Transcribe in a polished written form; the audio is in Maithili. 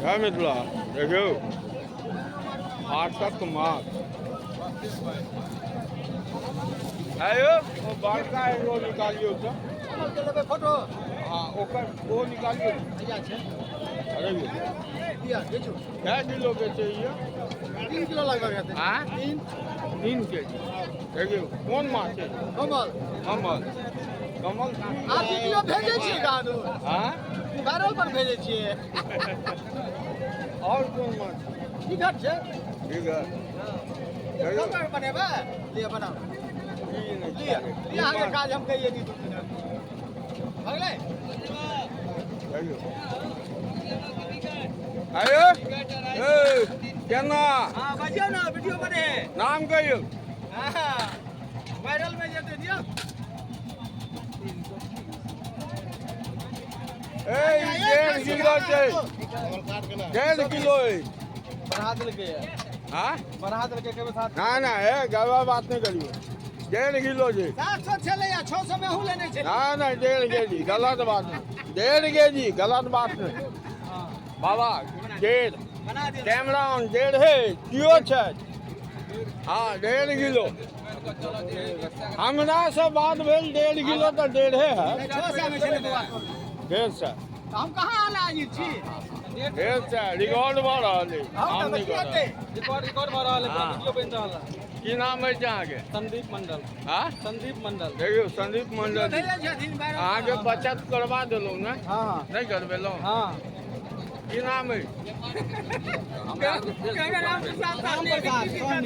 है मिथिला, देखियौ हाटक माछ। आयो ओ बड़का एगो निकालियौ तऽ। फोटो। हँ, ओकर ओ निकालियौ। अरे, कै किलो बेचैए? 3 किलो लगभग हेतै। आँय? 3। 3 केजी। देखियौ, कोन माछ है? कमल। कमल, कमल। आ वीडियो भेजै छियै गादू? आँय? वायरल पर भेजै छियै। आओर कोन माछ? टिकट छै। ठीक है। देखियौ। फोटो बनेबै, लिअ, बनाउ। ई नहि। लिअ लिअ, अहाँके काज हम कहिए दी 2 मिनट भऽ गेलै। देखियौ, आयो ए केना? हँ, बजियौ ने, वीडियो बने। नाम कहियौ। हँ, वायरल मे जेतै, दियौ। ए, ई 1.5 किलो छै, 1.5 किलो अइ। बढ़ा देलकै। हाँ। बढ़ा देलकै के साथ। ना ना, ए गड़बड़ बात नहि करियौ, 1.5 किलो छै। 700 छलै आ 600 मे अहूँ लेने छलियै। ना ना, 1.5 केजी गलत बात नहीं, 1.5 केजी गलत बात नहीं बाबा, डेढ़। बना दियौ। कैमरा ऑन, 1.5 है, कियो छै। हाँ, 1.5 किलो हमरा से बात भेल, 1.5 किलो तऽ डेढ़े है। 600 मे छलै बौआ। 150। तऽ हम कहाँ आला आजिर छी? 150 रिकॉर्ड भऽ रहल अइ। हम हम तऽ नहि की करब। हेतै? रिकॉर्ड रिकॉर्ड भऽ रहल है पूरा। हाँ। वीडियो बनि रहल है। की नाम अछि अहाँके? संदीप मंडल। हाँ। संदीप मंडल। देखियौ, संदीप मंडल जी। भेजै छथिन वायरल। अहाँके बचत करवा देलहुँ ने? हाँ। नहि करबेलहुँ? हाँ। की नाम अछि? राम प्रसाद।